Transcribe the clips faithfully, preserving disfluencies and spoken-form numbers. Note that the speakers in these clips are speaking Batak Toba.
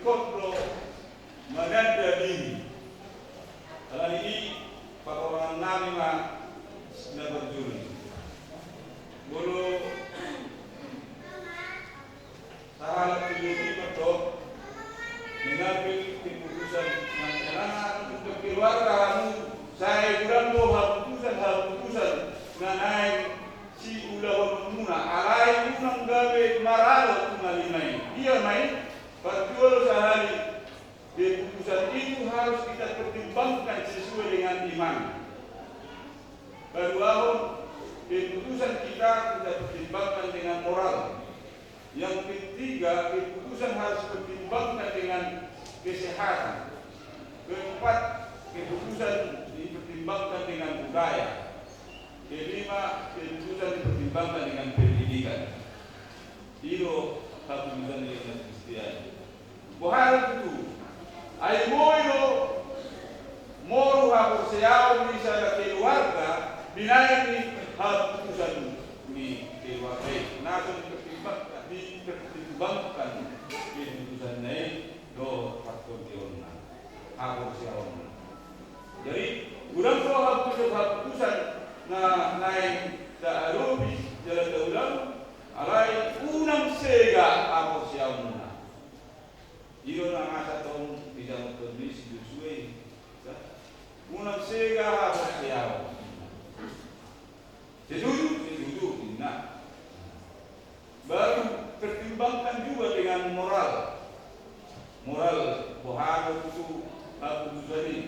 Ingkon do mananda diri. Alani i patorangannami ma na parjolo i. Molo sahalak filologi mandok mengambil keputusan yang menang untuk keluarga hamu, sai godang do haputusan-haputusan na naeng siulahonmuna, alai unang gabe maralo tu na lima i. Ia ma i, parjolo sahali, keputusan itu harus kita pertimbangkan sesuai dengan iman. Paduahon, keputusan kita, kita pertimbangkan dengan moral. Yang ketiga, keputusan harus pertimbangkan dengan kesehatan. Keempat, keputusan dipertimbangkan dengan budaya. Kelima, keputusan dipertimbangkan dengan pendidikan. I do haputusan ni umat Kristian. Boha do tutu? Ai boi do moru haporseaon ni sada keluarga binahen ni haputusan ni keluarga i. Na so dipertimbangkan, dipertimbangkan keputusanna i dohot partondionna, haporseaonna. Jadi godang do haputusan-haputusan na naeng taadopi jala taulahon, alai unang sega haporseaonna. I do na masa tong dijamothon ni si Josua i. Unang sega haporseaon. Setuju? Setuju, ninna. Baru pertimbangkan juga dengan moral. Moral, boha do tutu haputusan i.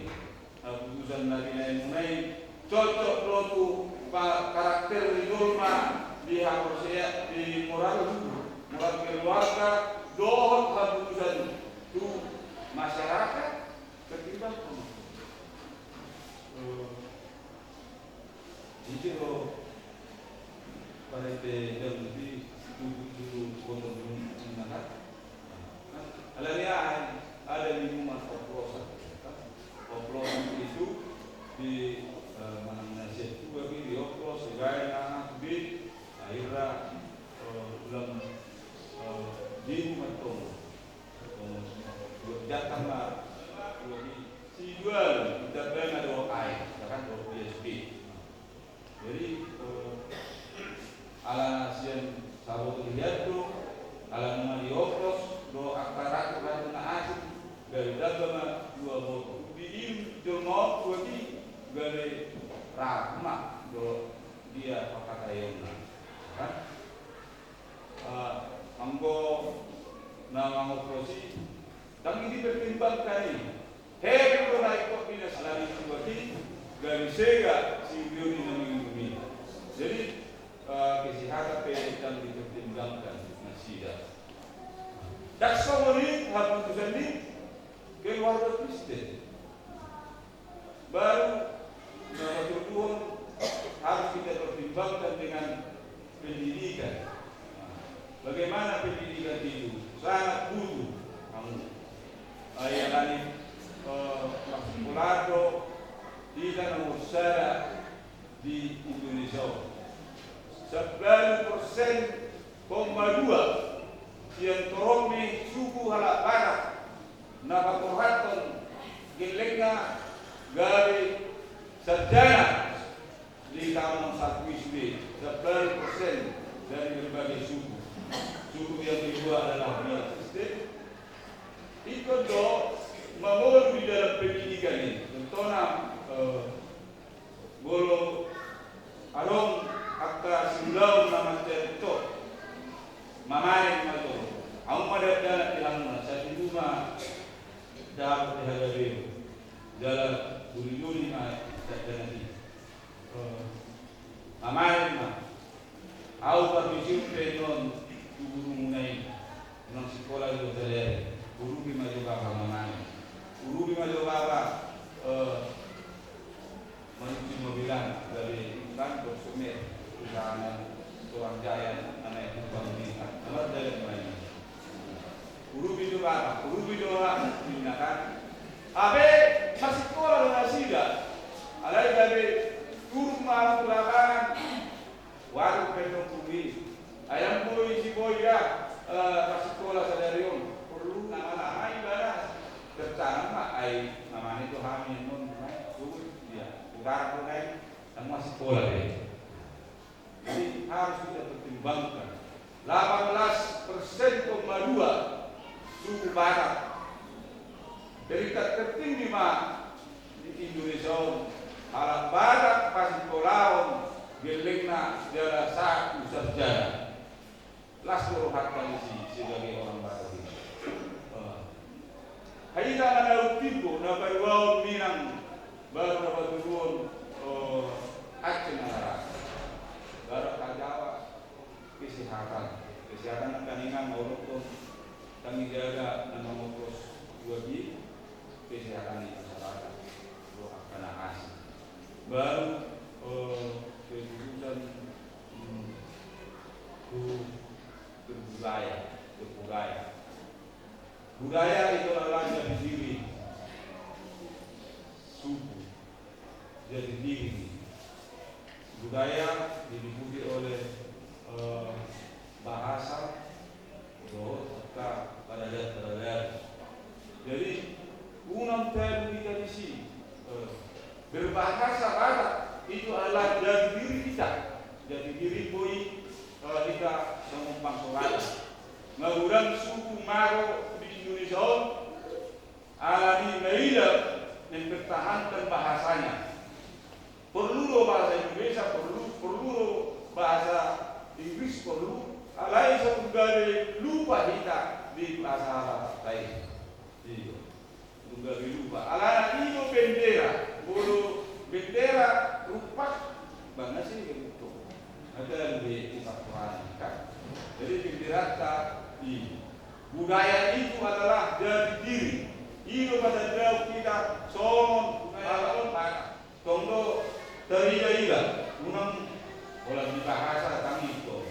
Haputusan na binahenmuna i cocok do tu pa-, karakter ni jolma, di haporsea-, di moral, moral keluarga, dohot haputusan tu masyarakat, pertimbangkan. Eh, Ise do parete Yahudi tutu, tutu boto ninna kan? Alani aha? Ada minuman oplosan. Oplosan itu di, eh, manang na sian tuak i dioplos, dibaen aha tu be, akhirna, eh, ulang, eh, dimu mantong. Eh, jatah ma tuak i. Siduan, jatahna do aek, ya kan, do B S B. Jadi, eh, ala sian saboto hian do, ala nunga dioplos do angka ratu-ratu na asing, gabe tamba ma dua boto. Diinum jolma on tuak i, gabe rap ma do dia pangkataionna. Kan? Eh, anggo na mangoplos i, ndang dipertimbangkan i. Hepeng do na ingkon dinas alani tuak i, gabe sega si Yuni na minum i. Jadi, eh, kesehatan pe ndang dipertimbangkan nasida. Ndang songon i haputusan ni keluarga Kristen. Baru, na patoluhon, harus kita pertimbangkan dengan pendidikan. Bagaimana pendidikan itu? Sangat butuh. Anu, ai alani, eh, marsikola do hita nomor sada di Indonesia. Sampulu persen koma dua sian torop ni suku halak Batak na paborhathon gellengna gabe sarjana di taon salpu i sude, sampulu persen dari berbagai suku. Suku yang kedua adalah umat Kristen. Ingkon do mangolu di dalam pendidikan i. Contohna, eh, molo adong angka siulaon na mansai ringot, mamaen ma jolo. Ahu ma dakdanak di hamuna, satibu ma dapot di hagabeon. Jala doli-doli ma dakdanak i. Eh, mamaen ma. Ahu parmisi pe on tu gurumuna i. Unang sikola do sadari. Urupi ma jo bapa mamaen. Urupi ma jo bapa, eh, manuci mobilan, gabe kan, konsumen, misalna, Torang Jaya, na naeng tumpang ni, na mardalan ma i. Urupi jo bapa, urupi jo anak, ninna kan. Hape masikola do nasida. Alai gabe turun ma ahu tu lapangan. Waduh, pe tong punggi. Ai ndang boi si boi da, eh, masikola sadari on. Porlu na manang ai. Peringkat tertinggi ma di Indonesia on halak Batak, pasipolahon gellengna jala saku sarjana. Las do rohanta disi sebagai orang Batak ini. Eh. Hita na naung timbo na paduahon Minang baru na patoluhon, eh, Aceh na ngarasa. Baru ka Jawa. Kesehatan. Kesehatan nangkaningan maulothon, tangi jaga na mangoplos dua di kesehatan di masyarakat. Dua angka na asing. Baru, eh, keputusan, hmm, tu, berbudaya, berbudaya. Budaya itu adalah jati diri suku, jati diri. Budaya diliputi oleh, eh, bahasa, dohot angka paradat-paradat. Jadi, unang terlalu kita di sini, eh, berbahasa Batak itu adalah jati diri kita. Jati diri boi, eh, kita songon bangso Batak. Nga godang suku maro di Indonesia on, alani maila mempertahankan bahasanya. Perlu do bahasa Indonesia, perlu, perlu do bahasa Inggris, perlu. Alai so tung gabe lupa hita di bahasa Batak i. Iya. Tung gabe lupa. Alana i do bendera, molo bendera rupak, bangga si rupak. Ada di, di Papua kan. Jadi benderata i. Budaya itu adalah jati diri. I do patandahon hita songon budaya on. Tong do tarida-ida, unang holan di bahasa tangihon.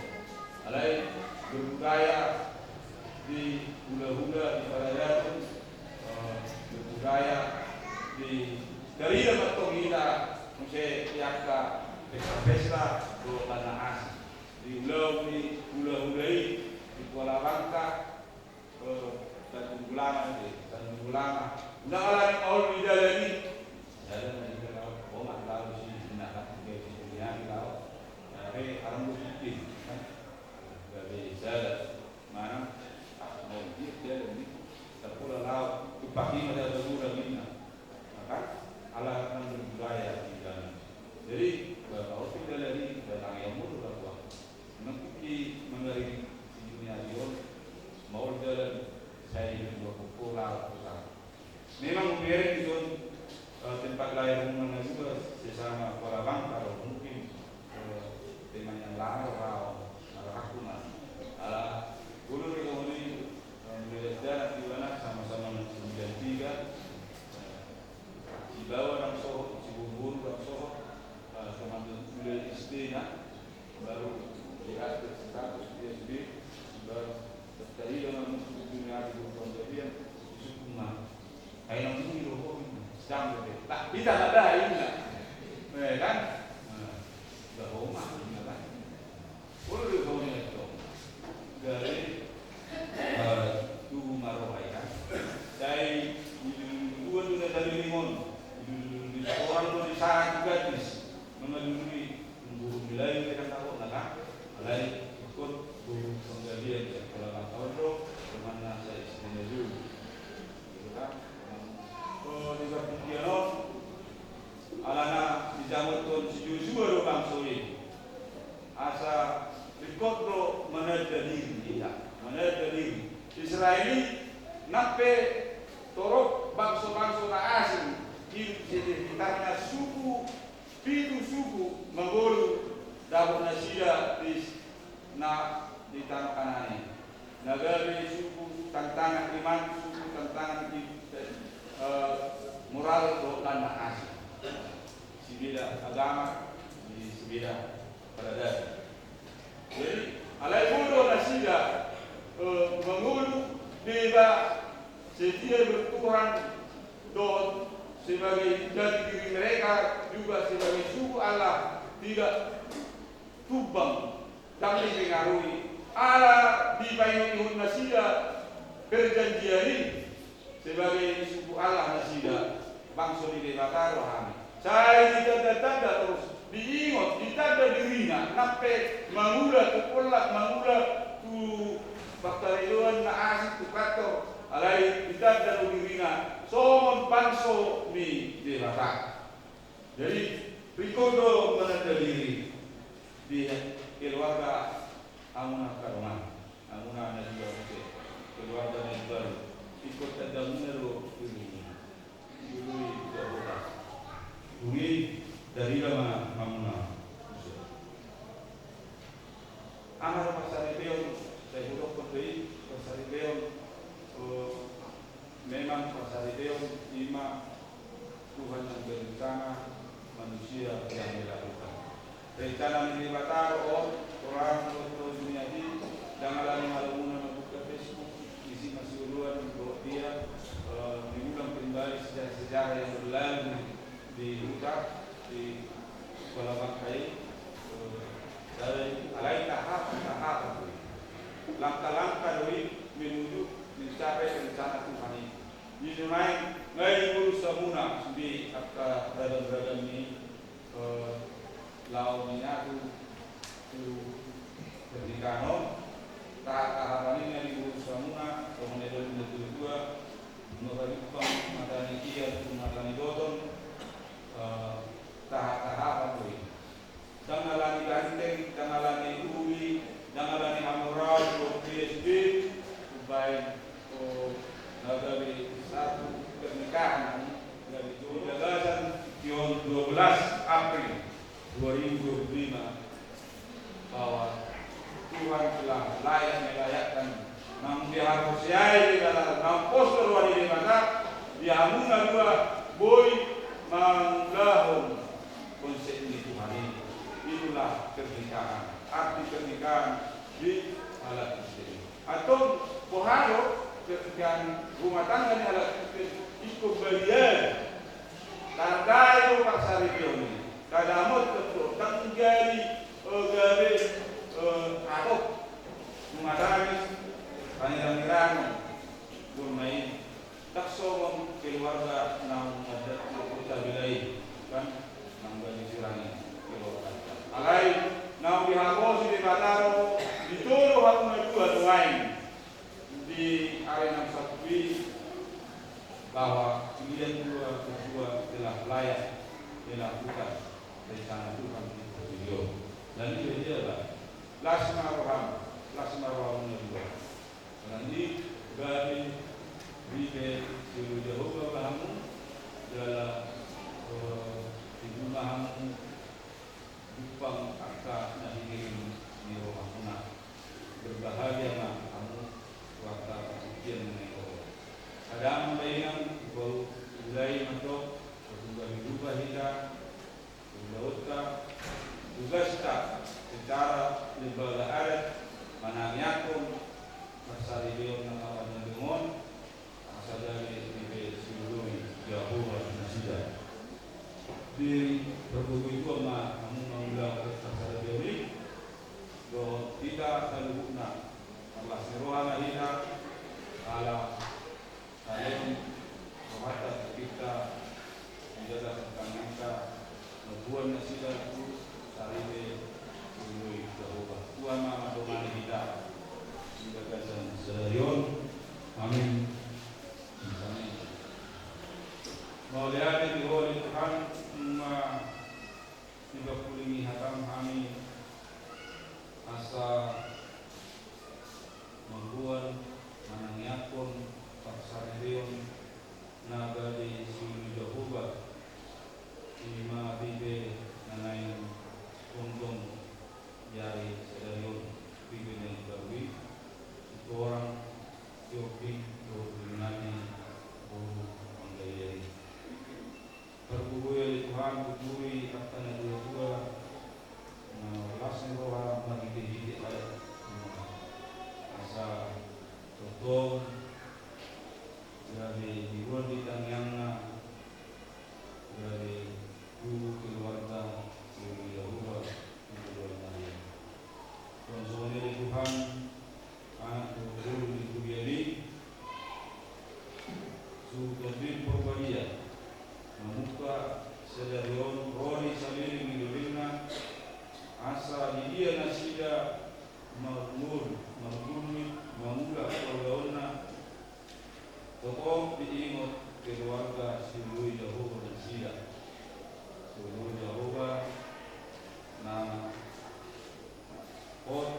Alai berbudaya di hula-hula, di paradaton, eh, berbudaya di tarida ma tong hita muse di angka pesta-pesta dohot na asing. Di ulaon ni hula-hula i di Kuala Bangka, Eh, Tanjung Gulama, eh, Tanjung Gulama. Unang alani maol di dalan i. Dalan na hita laho, omak laho di sini, na kan, gabe di sini, laho. Gabe arang do sini, kan? Gabe dalan. Mana? Ah, maol di dalan i. Tarpola laho, tumpaki ma dalan gurang inna. Maka, ala nang berbudaya di dalan. Jadi, ba-, maol di dalan i, dalan yang mulu lah, buat. Nangkin mangaritik si Juniadi on, maol dalan sai dua puluh pola kota. Memang hubereng dison, eh, tempat lahir rumahnya juga sesama Kuala Bangka, kalau mungkin, eh, teman yang lama, kalau almarhum, ala dulu di Komuni, eh, mulai dari Tiwana sama-sama sembilan tiga, eh, Sibawa ndang sohot, Siboruboru ndang sohot, eh, teman mulai S D na, baru di atas status di S D, baru terkait dengan musuh dunia di Bogor, jadi yang disukung mah. Kayak nang mungkin rokok ini, sedang betul. Tak bisa ada ini lah. Eh, kan? Nah, udah rumah, ini kan? Olo do songon i antong. Gari, eh, tubu ma roha i kan. Sai di dua tu na saleleng on. Di, di, di, di seorang tu di sahat tu gadis. Mangalului burung di layu ke kan takut na kan. Alai ikut burung penggalian ya. Kalau kan tahu do, teman nasa istri na dulu. Gitu kan. Oh, di partingkian on. Alana dijamothon si Josua do bangso i. Asa ringkot do mananda diri, iya, mananda diri. Israel i nang pe torop bangso-bangso na asing, i sekitarna suku, pitu suku mangolu dapot nasida di na di tano Kanaan i. Na gabe suku tantangan iman, suku tantangan i, eh, moral dohot na asing. Sibeda agama, di sibeda paradaton. Jadi, alai boi do nasida, eh, mangolu deba setia bertuhan dohot sebagai jati diri mereka juga sebagai suku Allah tidak tumbang. Ndang dipengaruhi, ala dipaingot-ingot nasida perjanjian i, sebagai suku Allah nasida, bangso ni Debata do hami. Sai ditanda-tanda torus, diingot, ditanda dirina, nang pe mangula tu pollak, mangula tu pangkarejoan na asing tu kantor, Alai ditanda do dirina songon panso ni Debata. Jadi, ringkot do mananda diri di keluarga hamuna angka dongan, hamuna na dua muse, keluarga na baru, ringkot tandamuna do dirimuna. Dioloi Jahowa. Dung i, tarida ma hamuna muse. Aha do parsaripeon, sai hudokkon do i, parsaripeon, eh, memang parsaripeon i ma Tuhan yang berencana, manusia yang melakukan. Rencana ni Debata do on, orang do, do dunia i, ndang alani malomonan mambuka Facebook, isi ma sioloan dohot dia, eh, mengulang kembali sejarah-sejarah yang berlalu di huta, di Kolabangka i, eh, alai tahapan-tahapan do i. Langkah-langkah do i menuju mencapai rencana Tuhan i. Jadi nuaeng, nunga diurus hamuna sude angka ragam-ragam ni, eh, laho menyatu tu pernikahan on, tahapan-tahapan i nunga diurus hamuna, songon na nidok ni natua-tua, nunga pajumpang mata ni tiar tu mata ni boton, eh, tahapan-tahapan do i. Ndang alani ganteng, ndang alani uli, ndang alani hamoraon, dohot dia sude, umbahen, o, na gabe satu pernikahan, gabe jolo. Di bagasan tion dua belas April dua ribu dua puluh lima, bahwa Tuhan telah layak melayakkan, naung dihaporseai Debata, naung pos do roha ni Debata di hamuna dua, boi mangulahon konsep ni Tuhan i. Itulah pernikahan, arti pernikahan di halak Kristen. Antong, boha do pernikahan rumah tangga ni halak Kristen? Ingkon badia. Tanda do parsaripeon i. Tanda mot do, ndang jadi, eh, gabe, eh, atop, mangalami pangirangirangon. Gurna i. Ndang songon keluarga naung adat na tabela i, kan? Naung gabe sirang i keluarga. Alai naung dihaposi Debata do, ditolu hamuna dua nuaeng di ari naung salpu i, bahwa kalian dua berdua telah layak melakukan rencana Tuhan di portibi on. Dan itu dia lah. Las ma roham, las ma rohamuna dua. Alani i, gabe dipe sioloi Jahowa ma hamu, jala, eh, tibu ma hamu jumpang angka na hirim ni rohamuna. Berbahagia ma hamu tu angka partingkian na naeng ro. Hamu ma dainang, hupaulai ma antong, patumbar ni rupa hita, ulaonta, tugasta secara lembaga adat, manangiangkon parsaripeon na mauliate on, asa gabe dipe sioloi Jahowa nasida. Di pargogoi tua ma hamu mangulahon parsaripeon i, dohot hita saluhutna, marlas ni roha ma hita, ala saleleng rohanta tu hita, di bagasan tangiangta, mamboan nasida tu saripe sioloi Jahowa. Tuhan ma mandongani hita di bagasan sadari on. Amin. Amin. Mauliate di Ho ale Tuhan, nunga dipangkulingi hatam hami asa mamboan, manangiangkon parsaripeon na gabe sioloi Jahowa, i ma pipe na naeng gondong di ari sadari on, pipe na imbaru i, sitorang, siombing, dohot inang ni boru Manggaian i. Pargogoi ale Tuhan, tuturi angka na dua-dua, na las ni roha marhite-hite adat, asa tongtong gabe diboan di tangiangna, gabe tu keluarga, gabe Jahowa, di keluarga. Songon i ale Tuhan, anak dohot boru ni huria i, suhut Tondi Porbadia, mamungka sadari on ro di saleleng ni lelengna, asa di dia nasida marumur, marumur, mangula paulaonna, Tongtong diingot keluarga siului Jahowa nasida. Siului Jahowa na hot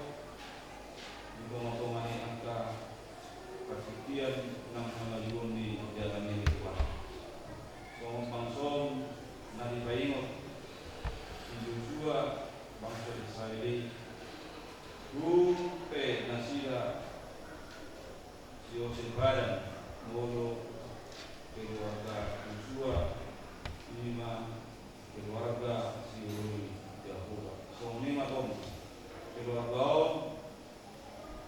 di tongatonga ni angka partingkian nang hamajuon ni jalan ni Tuhan. Songon bangso on na dipaingot si Josua bangso Israel i, tung pe nasida siose badan molo keluarga Josua, ima keluarga siului Jahowa. Songon i ma tong keluarga on,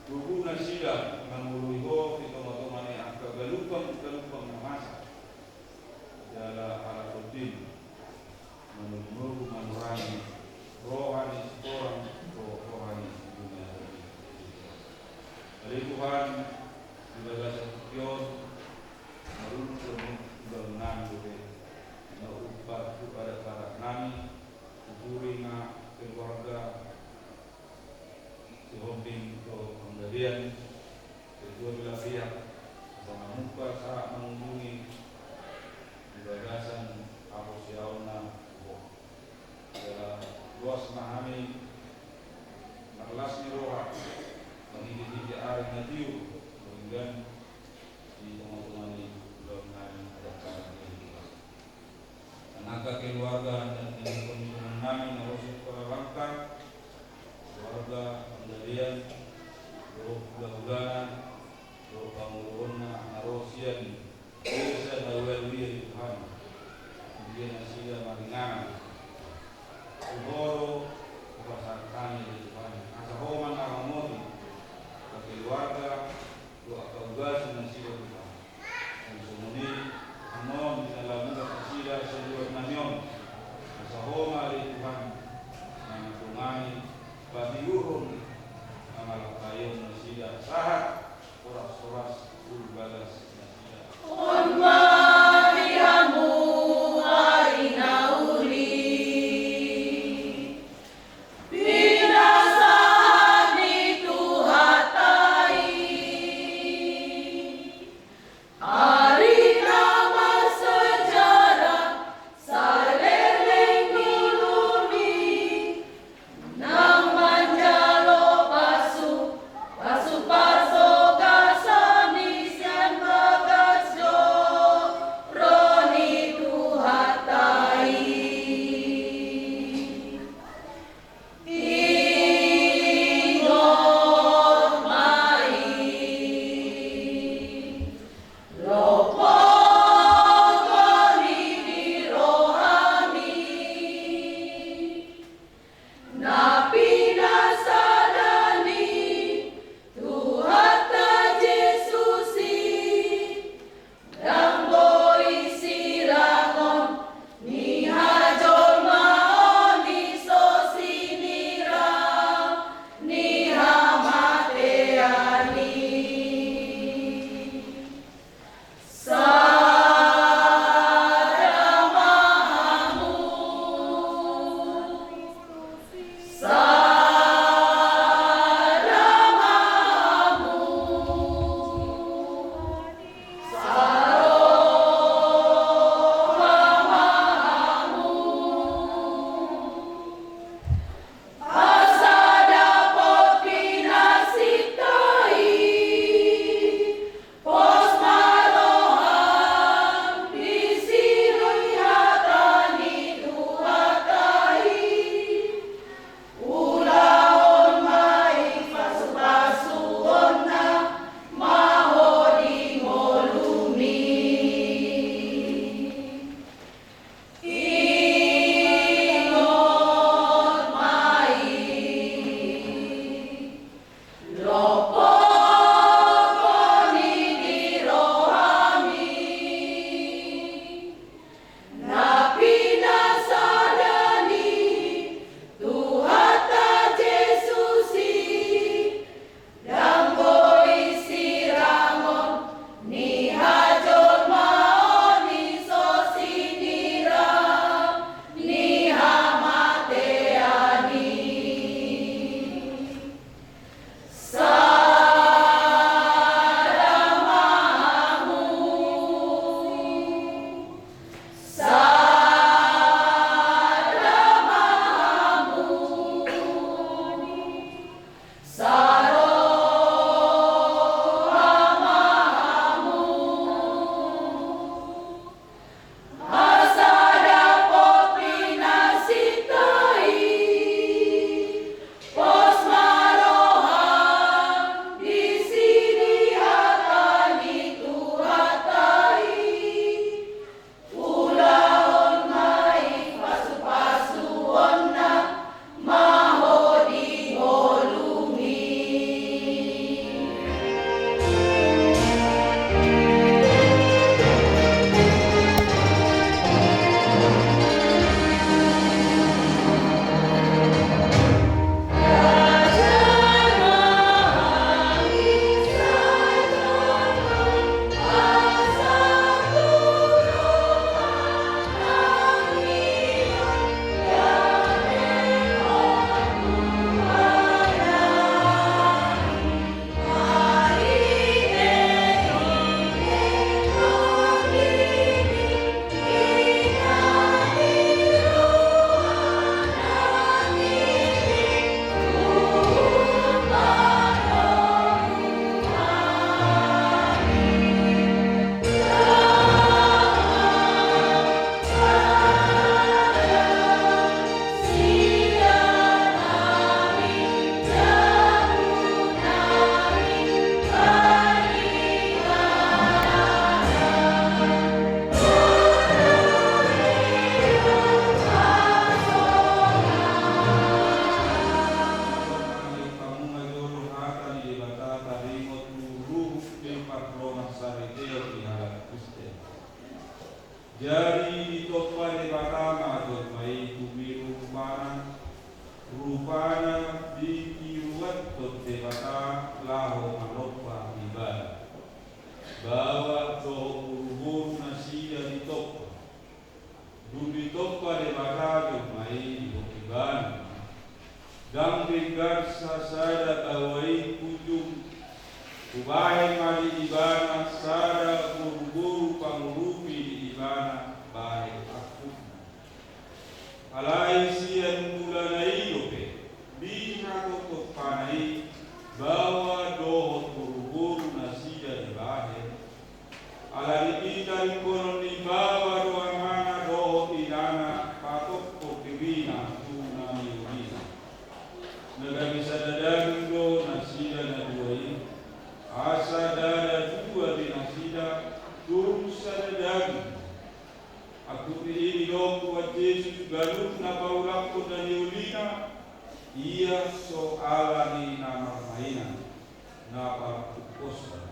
tubu nasida mangoloi Ho di tongatonga ni angka galumbang-galumbang na masa. Jala ala tondi manogunogu, manurangi roha ni sitorang dohot roha ni si Josua. Ale Tuhan, di bagasan tingki on, marungut do ulaon nami dope, na umpat tu adat-adat nami, tuturi ma keluarga Sihombing dohot Panggabean, ketua belah pihak, asa mamungka sahat mangujungi di bagasan haporseaonna tu Ho. Jala loas ma hami marlas ni roha mangihut-ihut ari na tiur, mardenggan di tongatonga ni ulaon nami, adat nami, Tuhan. Nang angka keluarga na nilehon ni Tuhan nami na ro sian Palawangka, keluarga Panggabean, dohot hulahulana, dohot pangoloonna na ro sian desa na ualuian, Tuhan. Di dia nasida maringanan, tu Ho do hupasahat hami, ale Tuhan, asa Ho ma na mangaramoti angka keluarga dohot angka ugasan nasida, Tuhan. Songon i annon di na laho mulak nasida sian luat nami on, asa Ho ma, ale Tuhan, na mandongani, patiurhon hamalangkaion nasida sahat horas-horas tu bagas nasida. On ma di hamu ari na uli, pinasahat ni Tuhanta i, ari na marsejarah saleleng ngolumi, nang manjalo pasu, pasu parsogason i sian bagas joro ni Tuhanta i. Ingot ma i, lo Jadi ditompa Debata ma jolma i tu biru rupana, rupana dipiruathon Debata laho manompa ibana. Baoa dohot boruboru nasida ditompa. Dung ditompa Debata jolma i, didok ibana: Ndang denggan sasada baoa i hujung, hubahen ma di ibana sada boruboru pangurupi di ibana bahen angkupna. Alai sian mulana i dope, di hatotompana i, baoa dohot boruboru nasida dibahen. Ala ni i taringonon ni baoa do amana dohot inana patophon dirina tu na niulina. Na gabe sada daging do nasida na dua i, asa ndada dua be nasida, tung sada daging. Angkup ni i didok Tuhan Jesus ganup na paulakhon na niulina, ia so ala ni na marmainan, na parpungkosna.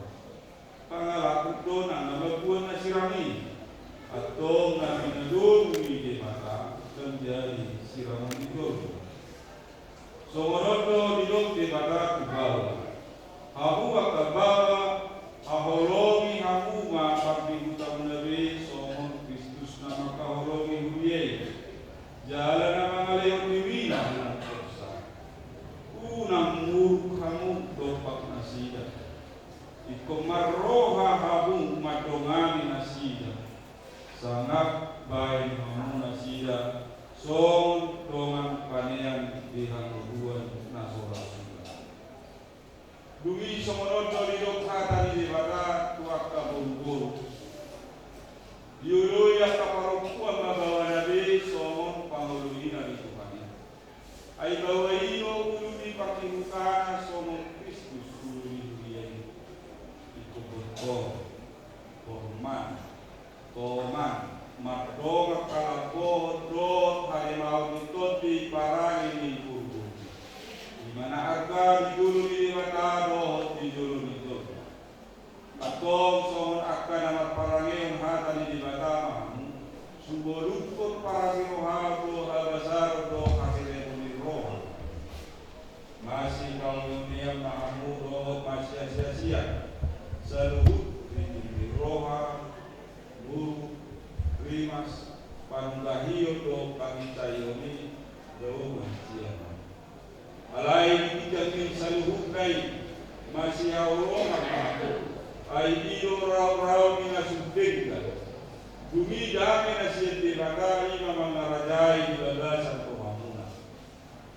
Pangalakhon do nang na mambuat na sirang i, antong na pinadongan ni Debata manjadi sirangon ni jolma. Songon on do didok Debata tu baoa: Hamu angka baoa, haholongi hamu ma pardihutamuna be songon Kristus na mangkaholongi huria i, jala na mangalehon dirina unang torsa. Unang muruk hamu dompak nasida. Ingkon marroha hamu mandongani nasida, sangap baen hamu nasida songon dongan panean di hangoluan na so ra suda. Dung i songon on do didok hata ni Debata tu angka boruboru: Dioloi angka parompuan ma baoana be songon pangoloina di Tuhan i. Ai baoa i do ulu ni pardihuta songon Kristus ulu ni huria i. Ingkon borhat, hormat, toman, mardongan halambohon dohot halimaon ni tondi parange ni boruboru. I ma na arga di jolo ni Debata dohot di jolo ni jolma. Antong songon angka na marparangehon hata ni Debata ma hamu, sumbolunghon parasi roha do, habasaron do, haserebon ni roha. Masihaholongian ma hamu dohot masiasiasian saluhut ringgit ni roha, muruk, rimas, panunggahion do panginsaion i, dao ma sian on. Alai di ginjang ni saluhutna i masihaholongan ma hamu, ai i do raoraon ni na sun denggan. Dung i dame na sian Debata i ma mangarajai di bagasan rohamuna.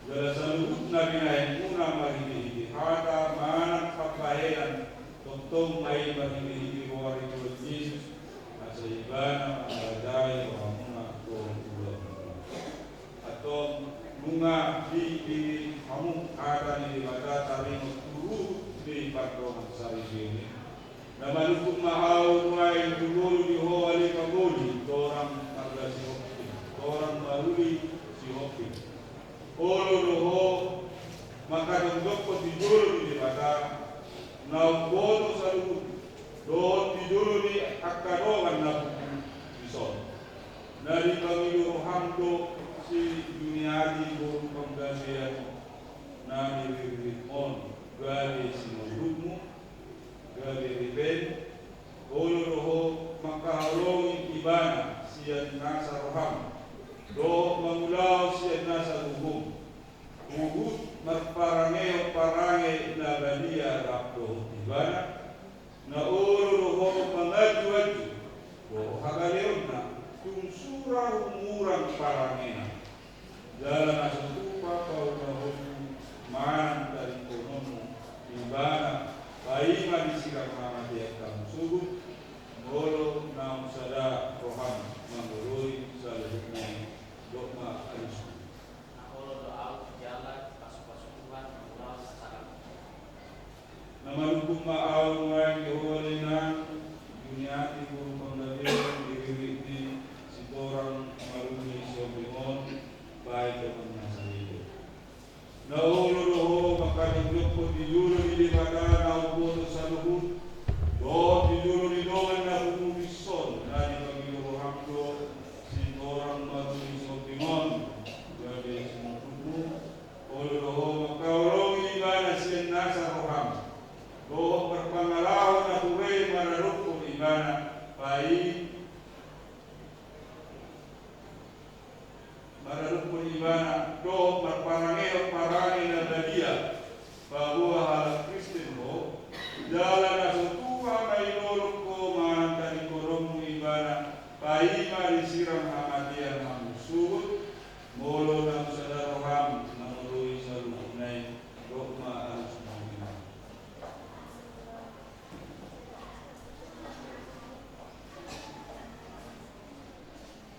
Jala saluhutna binahenmuna marhitehite hata manang pambahenan, tongtong ma i marhitehite goar ni Tuhan Jesus, asa ibana mangarajai rohamuna dohot ulaonmuna. Antong nunga dipilih hamu hata ni Debata taringot tu ruhut ni pardongan saripeon i. Na manungkun ma ahu nuaeng tu ngolu ni ho ale pangoli, torang marga Sihombing, torang maruli Sihombing. Olo do ho mangkatongtongkon di jolo ni Debata, na umboto saluhut, dohot di jolo ni angka dongan na pungu dison. Na dipangido roham do si Juniadi boru Panggabean na niriritmon, gabe sinolunmu, gabe ripen, olo do ho mangkaholongi ibana sian nasa roham, dohot mangulahon sian nasa uhum, huhut marparangehon parange na badia rap dohot ibana, na olo do ho manganjuanju dohot hagaleonna, tung sura humurang parangena. Jala na so tupa paulahonmu manang taringononmu ibana, paima disirang hamatean hamu sogot, molo naung sada roham mangoloi saluhutna i. Dok ma alusku. Na olo do ahu jala dipasupasu Tuhan mangulahon hasangapon. Na manungkun ma ahu nuaeng di ho ale inang, Juniadi boru Panggabean, diririt ni sitorang maruli Sihombing on, baen do ma na saripe. Na olo do ho mangkatongtongkon di jolo ni Debata na umboto saluhut, dohot di jolo ni dongan na pungu dison, na dipangido roham do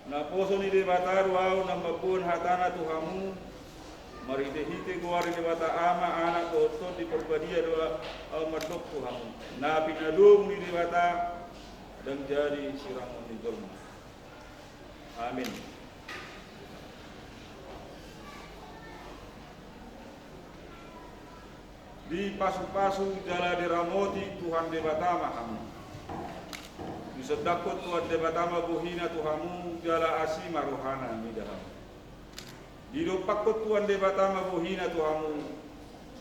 Naposo ni Debata do ahu na mamboan hatana tu hamu, marhitehite goar ni Debata Ama, Anak dohot Tondi Parbadia do ahu mandok tu hamu. Na pinadomu ni Debata ndang jadi sirangon ni jolma. Amin. Dipasupasu jala diramoti Tuhan Debata ma hamu. Disondangkon Tuhan Debata ma bohina tu hamu jala asi ma rohana mida hamu. Didompakkon Tuhan Debata ma bohina tu hamu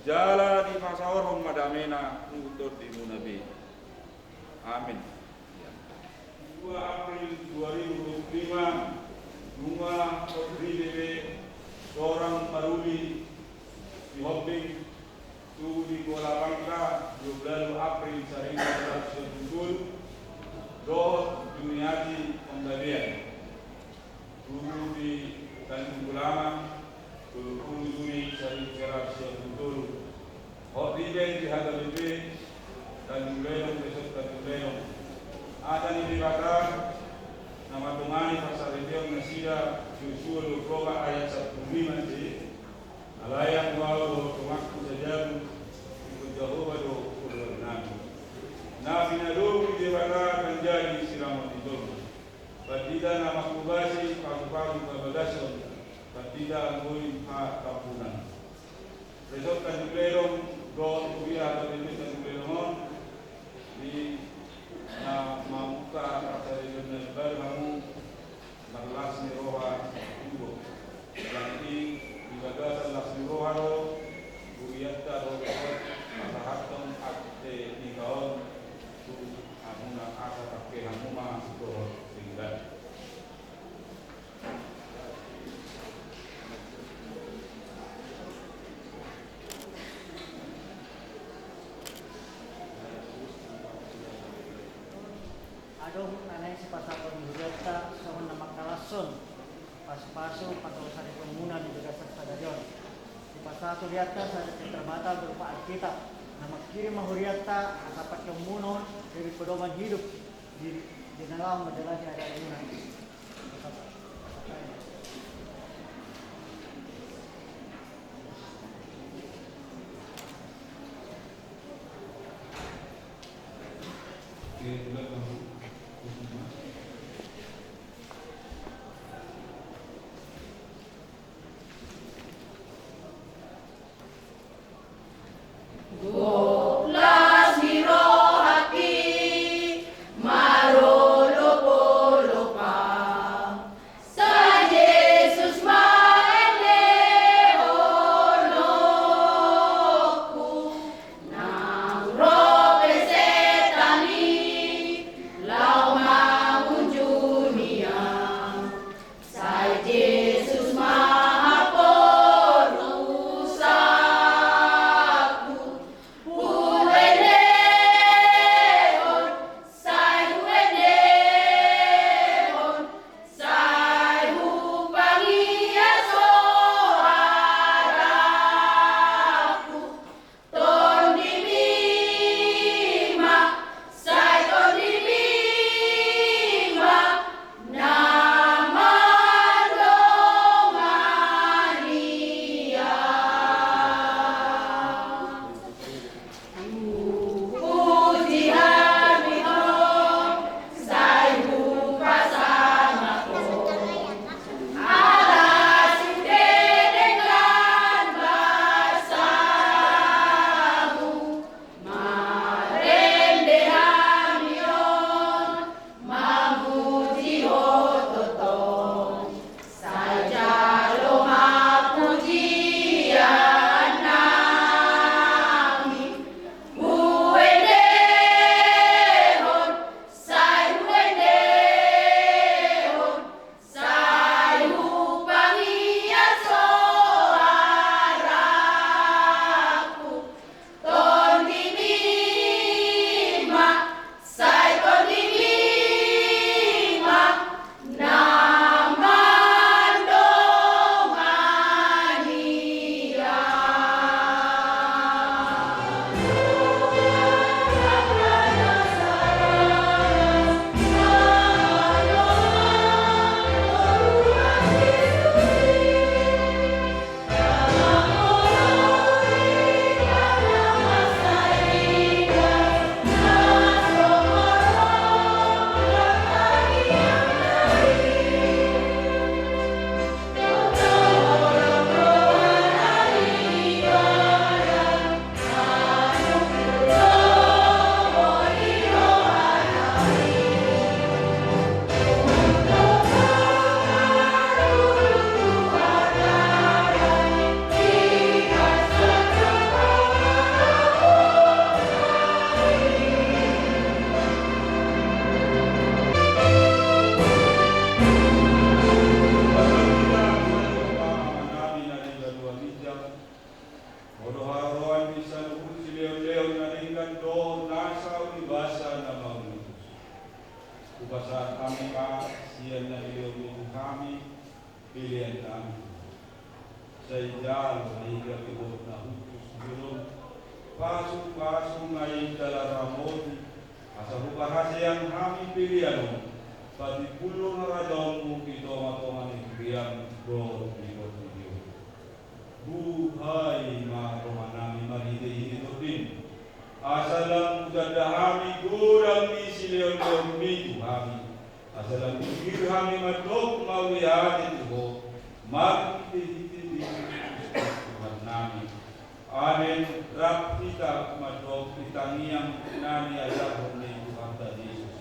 jala dipasaorhon ma damena tu tondimuna be. Amin. Dua April dua ribu dua puluh lima, nunga hot ribe be sorang maruli di Hombing tu di Kuala Bangka, dua puluh April saribu sembilan ratus dua puluh tujuh, dohot Juniati Panggabean. Tugu di Tanjung Gulama, tolu pulu Juni saribu sembilan ratus dua pulu tolu. Hot ribe di H K B P Tanjung Ledong, Resort Tanjung Ledong. Asa ni Debata na mandongani parsaripeon nasida, Josua dua pulu opat ayat sampulu lima C. Alai anggo ahu dohot donganku sajabu, ingkon Jahowa do oloan nami. Na pinadomu ni Debata ndang jadi sirangon ni jolma. Pandita na manghobasi paruparu pabagason, pandita anggo i hatampunan. Resort Tanjung Ledong dohot huria H K B P Tanjung Ledong on, di na mamungka acara na baru hamu, marlas ni roha, tugo. Jadi di bagasan las ni roha do hurianta do dohot pasahathon akte nikah on tu hamuna, asa pangke hamu ma dohot denggan. Adong na naeng sipasahaton ni hurianta songon na mangkalashon pasupasu pangkalosan ni hamuna di bagasan sadari on. Sipasahat hurianta sada cerita mata berupa Alkitab, na mangkirim ma hurianta asa pangkeonmuna on jadi pedoman hidup di, di na laho manjalani adat muna. Gok las ni rohangki marolopolop. Sahat hami ma sian na nilehonMu tu hami pelean nami. Sai jalo na iga pe dohot na hushus di jolom, pasupasu ma i jala ramoti, asa huparhaseang hami pelean on patimbulhon harajaonMu di tongatonga ni huriaM dohot di portibi on. Buhai ma rohanami marhitehite TondiM, asa lam hutanda hami godang ni silehonlehonMi tu hami, asa lam tigor hami mandok mauliate tu Ho marhitehite Jesus Kristus Tuhannami. Amen. Rap hita mandok di tangiang na niajarhon ni Tuhanta Jesus.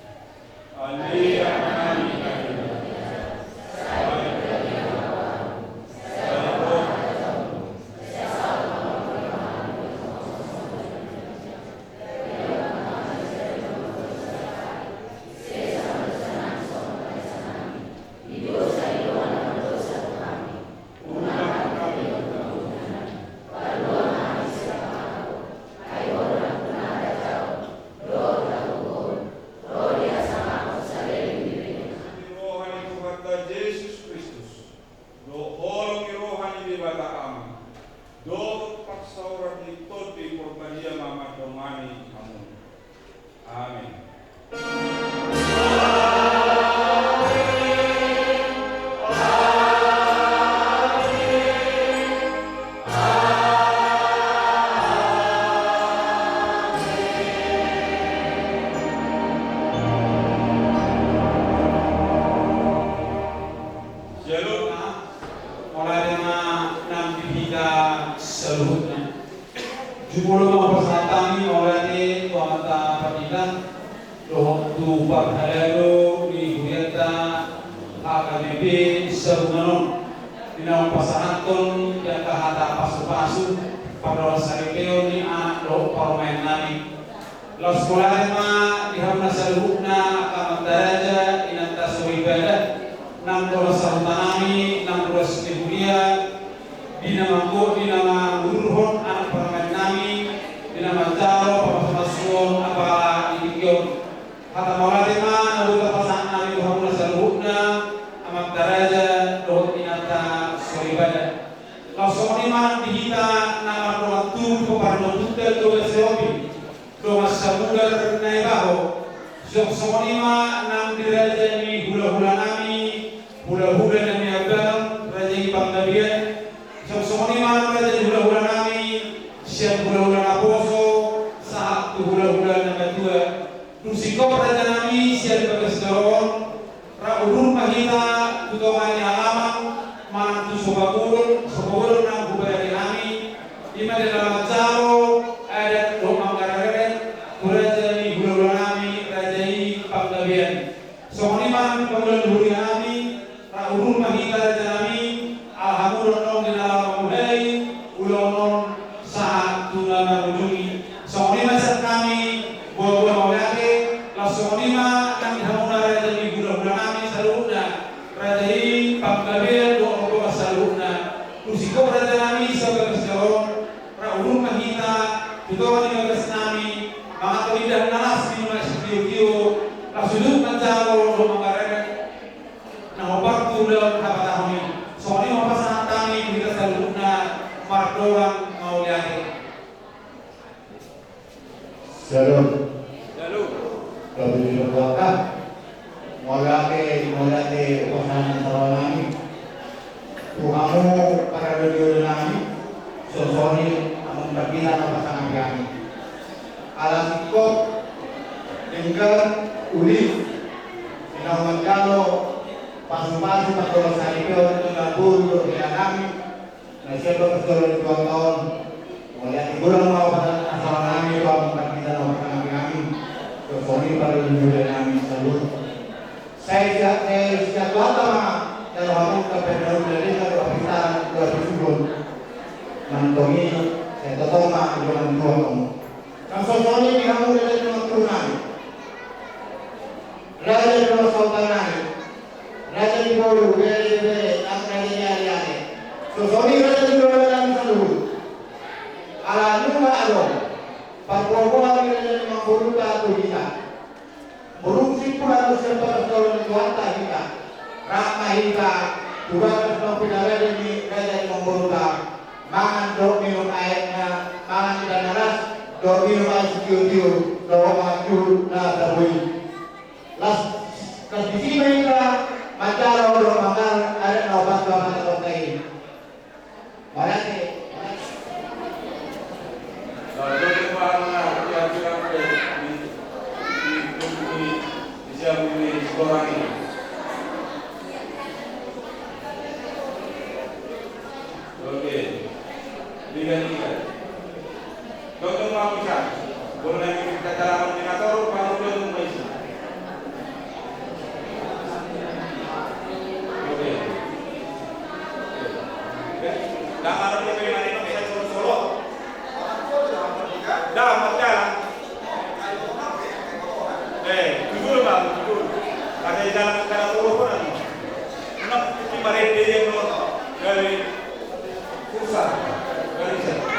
Di roha ni Tuhanta Jesus Kristus, dohot holong ni roha ni Debata Ama, dohot parsaoran ni Tondi Porbadia ma mandongani hamu. Amen. Shalom. Mauliate ma nang di hita saluhutna. Jumolo ma pasahat hami mauliate tu Amanta Pardita dohot tu parhalado ni hurianta H K B P Sabungan on, di na pasahathon di angka hata pasupasu pardongansaripeon ni anak dohot parumaennami. Laos mauliate ma di hamuna saluhutna, angka amanta raja, inanta soripada, nang dongan sahutanami, nang ruas ni huria, di na manggo, di na mangudurhon anak parumaennami, di na manjalo pamasumasuon apala di tingki on. Hata mauliate ma na boi tapasahat nami tu hamuna saluhutna, amanta raja dohot inanta soripada. Laos songon i ma nang di hita na mardongan tubu paparnontunta tu Bagas Sihombing, dongan samudar Naibaho. Songon i ma nang di raja ni hulahulanami, hulahula na niambanon, raja i Panggabean. Songon i ma nang raja ni hulahulanami, sian hulahula naposo sahat tu hulahula na matua. Dung singkop rajanami sian bagas joro on, rap udur ma hita tu tonga ni alaman, manang tu Sopagodong, Sopagodong nang huberani hami, i ma di na manjalo adat dohot manggarar adat tu raja ni hulahulanami, raja i Panggabean. Songon i ma nang di pangula ni hurianami, rap udur ma hita rajanami, ala hamu do annon di na laho mamulai ulaon on sahat tu na marujung i. Songon i ma sian hami, boaboa mauliate. Laos songon i ma nang di hamuna raja ni hulahulanami saluhutna, raja i Panggabean dohot Ompungan saluhutna. Dung singkop rajanami sian bagas joro on, rap udur ma hita tu tonga ni bagasnami, mangato indahan na las di nunga sitiotio, laos ujung manjalo dohot manggarar adat na hombar tu ulaon hapatahon i. Songon i ma pasahat hami tu hita saluhutna, mardongan mauliate. Shalom. Shalom. Bapak Ibu Bapak, mauliate, mauliate pasahat ni saroha nami tu hamu parhalado ni hurianami, songon i hamu pardita na pasangapi hami. Ala singkop denggan uli, di na manjalo pasupasu pardongansaripeon tu na boru dohot inanami, na sian bagas joro ni Tuhanta on. Mauliate godang ma pasahat ni saroha nami tu hamu pardita na pasangapi hami, songon i parhalado ni hurianami saluhut. Sai siat, sai siat Tuhanta ma jalo hamu angka parhalado ni desa dohot parpintaran dohot parsuruon. Antong i, sai tongtong ma di dongan ni Tuhan hamu. Nang songon i di hamu raja ni dongan tubu nami, raja ni dongan sahuta nami, raja ni boru, bere, bere, nang raja ni ariari. Songon i raja ni hulahula nami saluhut. Ala nunga adong parboaboa ni raja ni namboruta tu hita. Burung siput Tuhan, sian bagas ni Tuhanta hita. Rap ma hita tu bagas na pinarade ni raja ni namboruta. Mangan dohot minum aekna, mangan indahan na las, dohot minum aek sitiotio, dohot mangan julu na tabo i. Las, las disi ma hita manjalo dohot mangalehon adat na opat tu Amanta Debata i. Mauliate. Oke. Liga, liga. Tongtong ma bisa. Boleh lagi kita jalan koordinator, kamu tongtong ma bisa. Oke. Oke. Dah, kalau dia main ini bisa solo-solo. Dah, mau jalan. Eh, jujur, Bang, jujur. Ada jalan ke arah Purwokerto. Enak, kita main dia yang mau dari Pusat, dari pusat.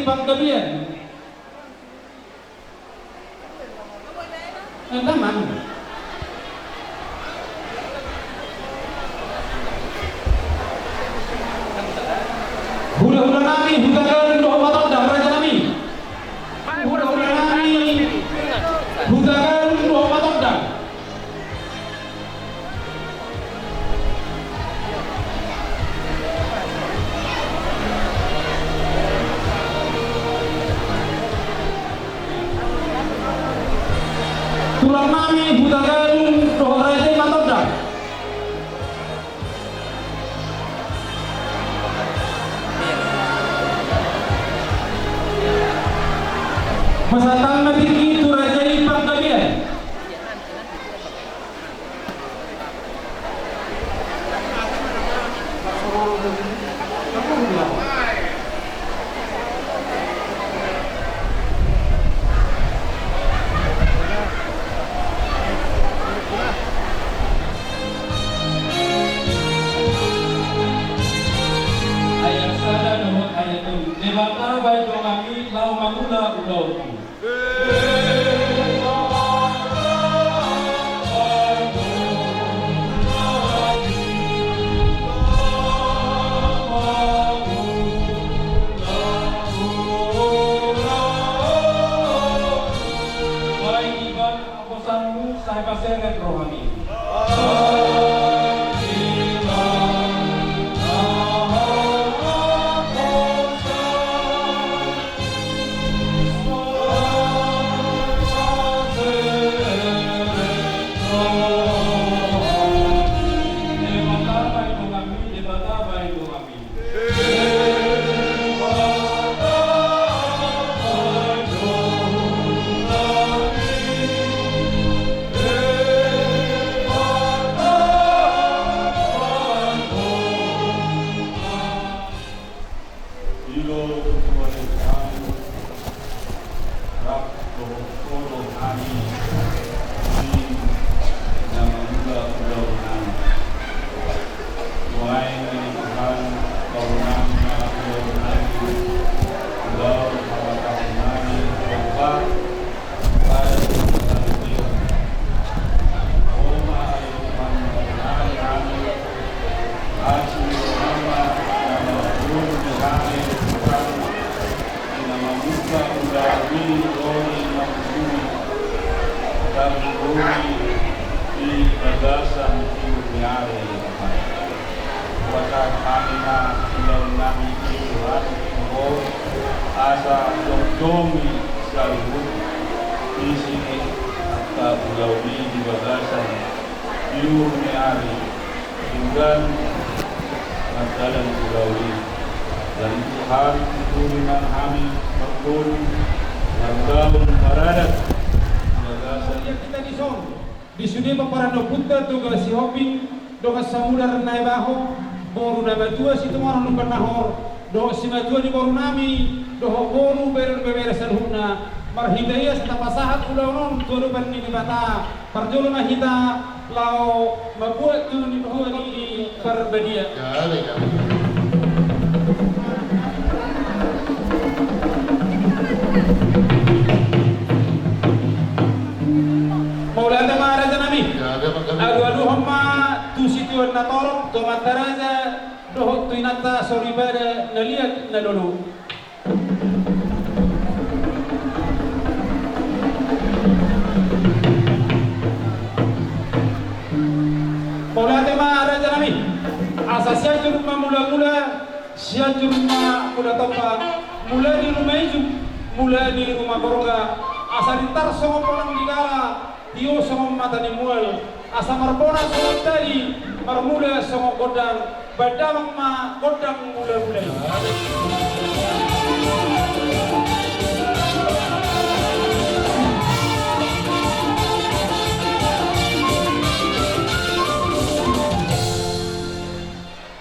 Panggabean. Entaman. Hulahula nami Hutagalung dohot Matondang, raja nami. Hulahula nami Hutagalung dohot Matondang. Tulang nami Hutagalung dohot raja i Matondang. Pasahat ma tingki tu raja i Panggabean. Ayat sada dohot ayat tolu. Debata baen donganmi laho mangula ulaonku. Baen Ibana haposanmu, sai paseret rohami. Dilo tumole hami, rap dohot ho do hami, di na mangula ulaon nami. Nuaeng ale Tuhan, paulak ma ulaon nami, ulaon habatahon nami, dompak, Di bagasan tiur ni ari. Pasahat hami ma ulaon nami, Tuhan, asa jongjong i saluhut isi ni angka ulaon i di bagasan tiur ni ari, denggan mardalan ulaon i. Jadi Tuhan, tuturi ma hami marguru, margaul, maradat di bagasan. Ia hita dison. Di sude pomparan ni ompunta Toga Sihombing, dongan samudar Naibaho, boru na matua Situmorang Lumban Nahor, dohot simatua ni boru nami, dohot boru, bere, bebere saluhutna, marhite ia sai tapasahat ulaon on tu adopan ni Debata, parjolo ma hita laho mambuat tu ni Tuhan i parbadia. Mauliate ma raja nami. Alualuhon ma tu situan na torop, tu amanta raja dohot tu inanta soripada na liat na lolo. Mauliate ma raja nami. Asa sian juruk ma mulamula, sian juruk ma mula tompa, mula ni ruma ijuk, mula ni ruma gorga, asa rintar songon bonang di dara, tio songon mata ni mual, asa marbona songon tali, marmula songon gondang, baen damang ma gondang mulamula i.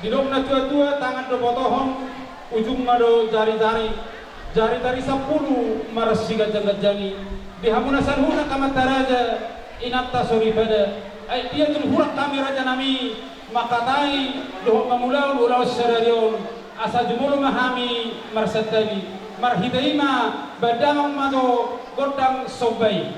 Didok na tuatua, tangan do potohon, ujungna do jarijari, jarijari sampulu marsiganjangganjangi. Di hamuna saluhutna angka amanta raja, inanta soripada, ai dia tu hurang hami raja nami, mangkatai dohot mangulahon ulaon sadari on, asa jumolo ma hami marsantabi. Marhite i ma baen damang ma tu gondang somba i.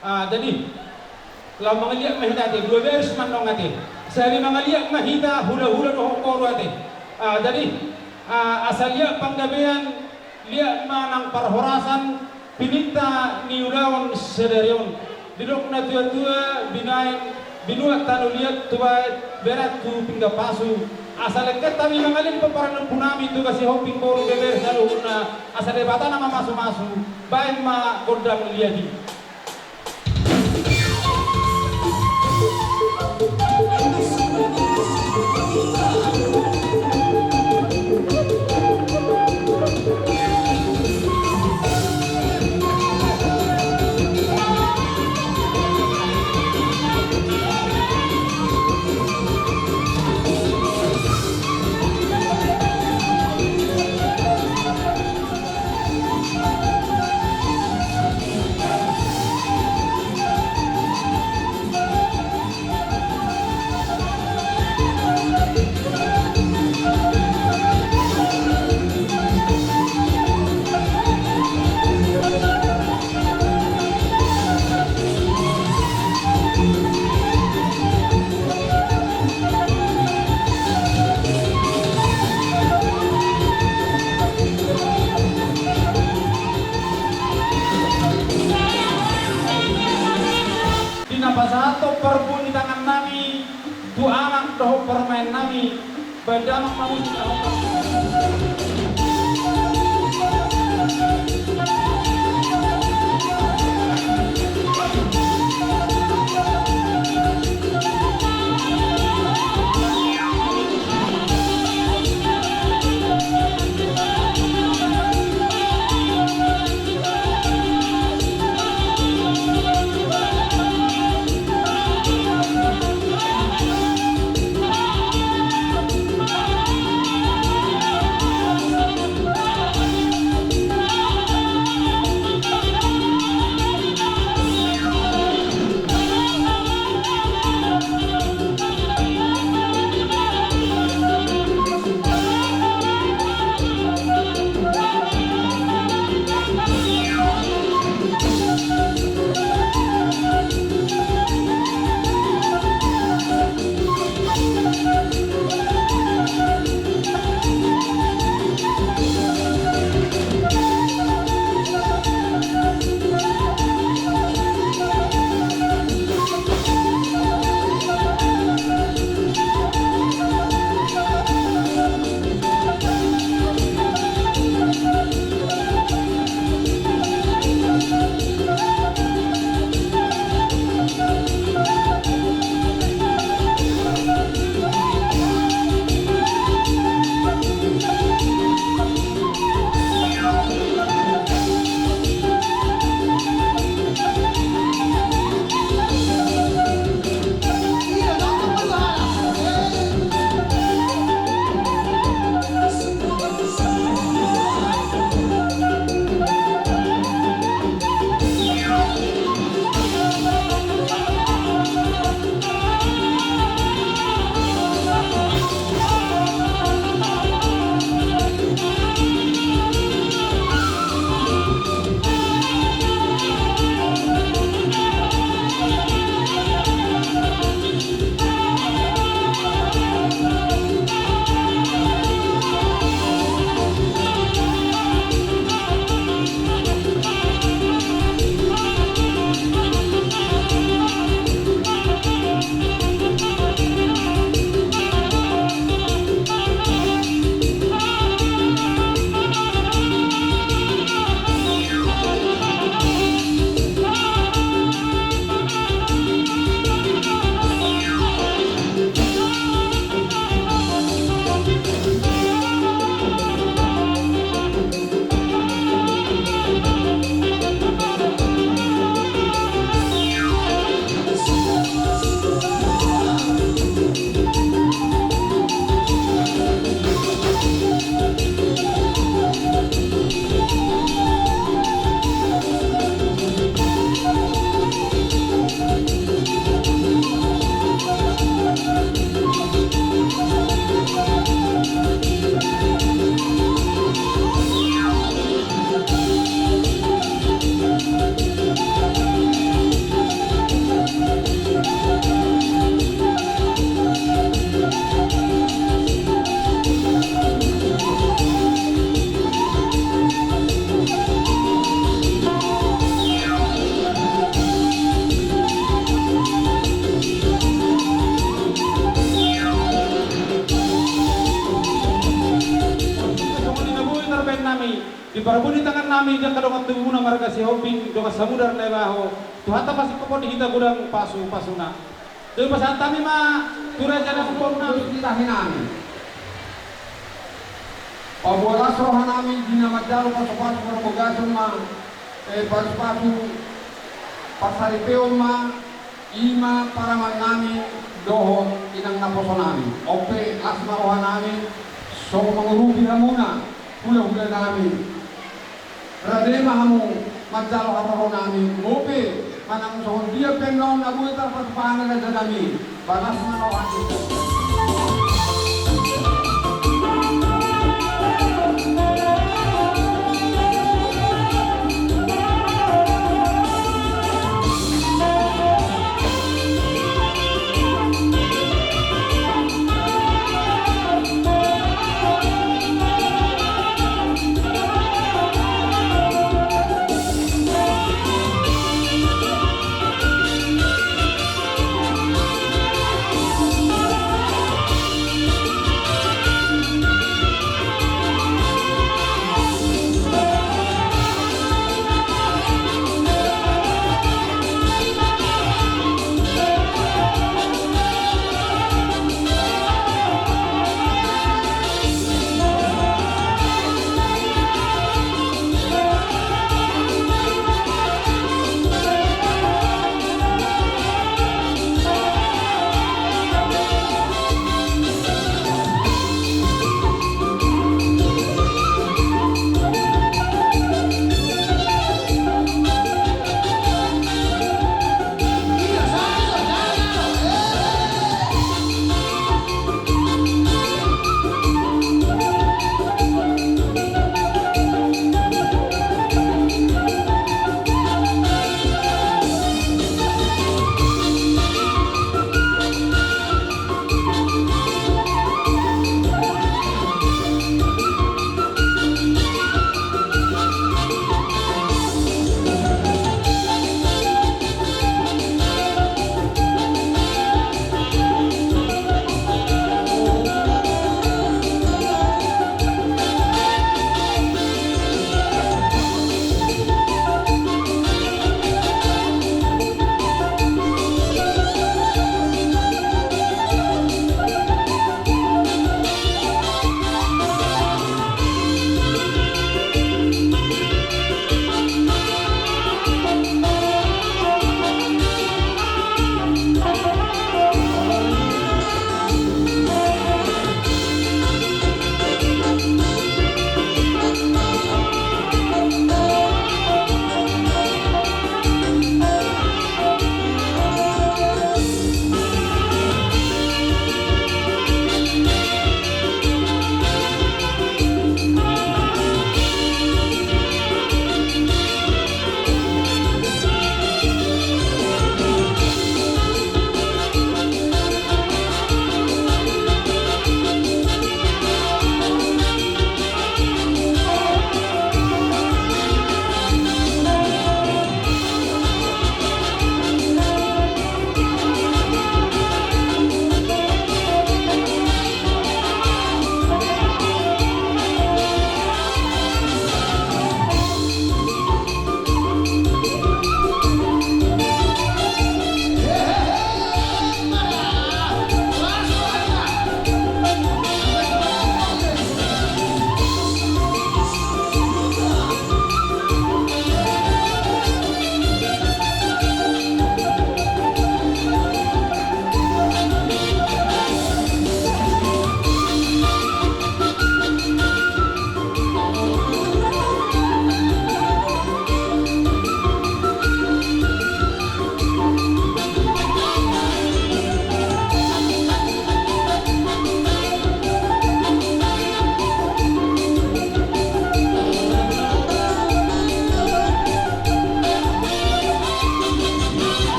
Ah, jadi, laho mangaliat ma hita ate, dua baris ma annon ate. Sahali mangaliat ma hita hulahula dohot boru ate. Ah, jadi, ah, asa liat panggabean, liat ma nang parhorasan, pininta ni ulaon sadari on. Didok natuatua, binaen, binuat tano liat, tubaen, berat tu pinggan pasu. Asa lengket hami mangaliat pomparan ni ompunami, tu gasihon pinggan boru, beber saluhutna, asa Debata na mamasumasu, baen ma gondang liat i. Di na pasahathon parbue ni tangannami tu anak dohot parumaennami, baen damang ma musik na hot. Di parbue ni tangan nami di angka dongan tubumuna marga Sihombing, dongan Samudar Naibaho, Tuhanta pasipapon di hita godang pasupasuna. Jadi pasahat hami ma tu raja na umbahen nami. Paboa las roha nami di na manjalo pasupasu marbagason ma, eh, pasupasu parsaripeon ma, i ma parumaen nami dohot inang naposo nami. On pe las ma roha nami, songon mangurupi hamuna, hulahula nami. Rade ma hamu manjalo haroro nami, bope manang songon dia pe annon na boi tarpatupa hami raja nami, balas ma roha.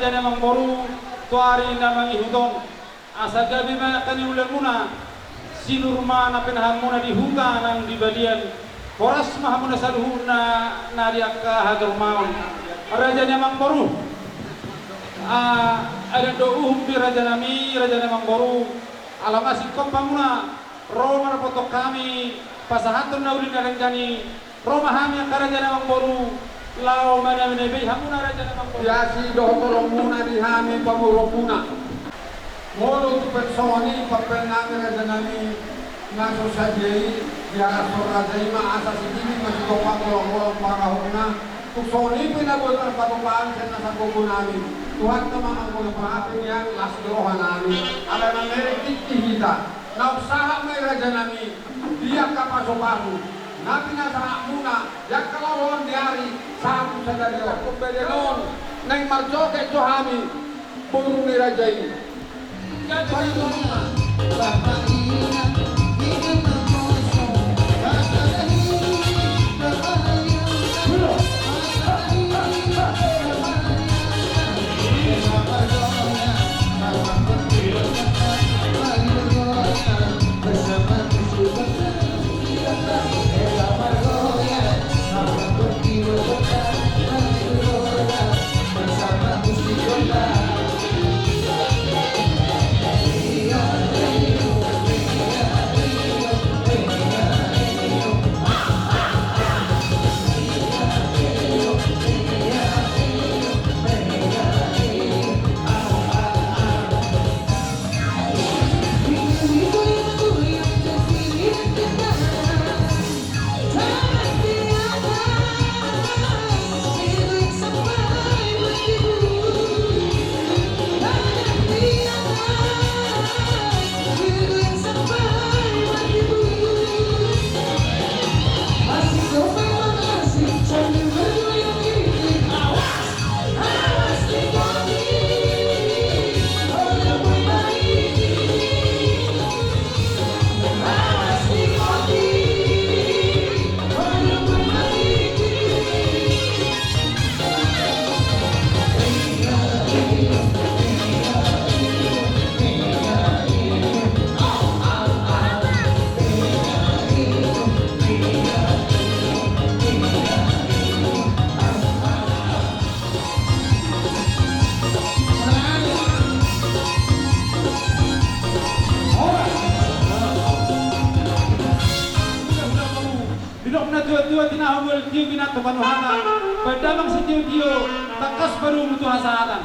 Raja ni amangboru, tu ari na mangihut on, asa gabe ma angka ni ulaonmuna, sinur ma na pinahanmuna di huta nang di balian, horas ma hamuna saluhutna na di angka hajolmaon. Raja ni amangboru, ah, adat do uhum di raja nami, raja ni amangboru, ala masingkop hamuna ro marboto hami pasahathon na uli na denggan i, ro ma hami angka raja ni amangboru, laho manamei-namei hamuna raja ni amangboru. Asi dohot holongmuna di hami pamoruonmuna. Molo tung pe songon i pampel nami raja nami na so sadia i, di arashon raja i ma asa sibibi ma sitopang holong-holong pangarahutna. Tung songon i pe na boi tarpatupa sian na sanggogo nami, Tuhanta ma manggohi hape nian las ni roha nami. Ala na mereng tingki hita, naung sahat ma i raja nami, di angka pasupasu na pinasahatmuna di angka laon ni ari sahat tu sadari on. Pambadenon naeng marjoget jo hami boru ni raja i. Didok na tua-tua tinahu, molo tio pinanto panuhatan, baen damang sitio-tio, tangkas parumu tu hasahatan.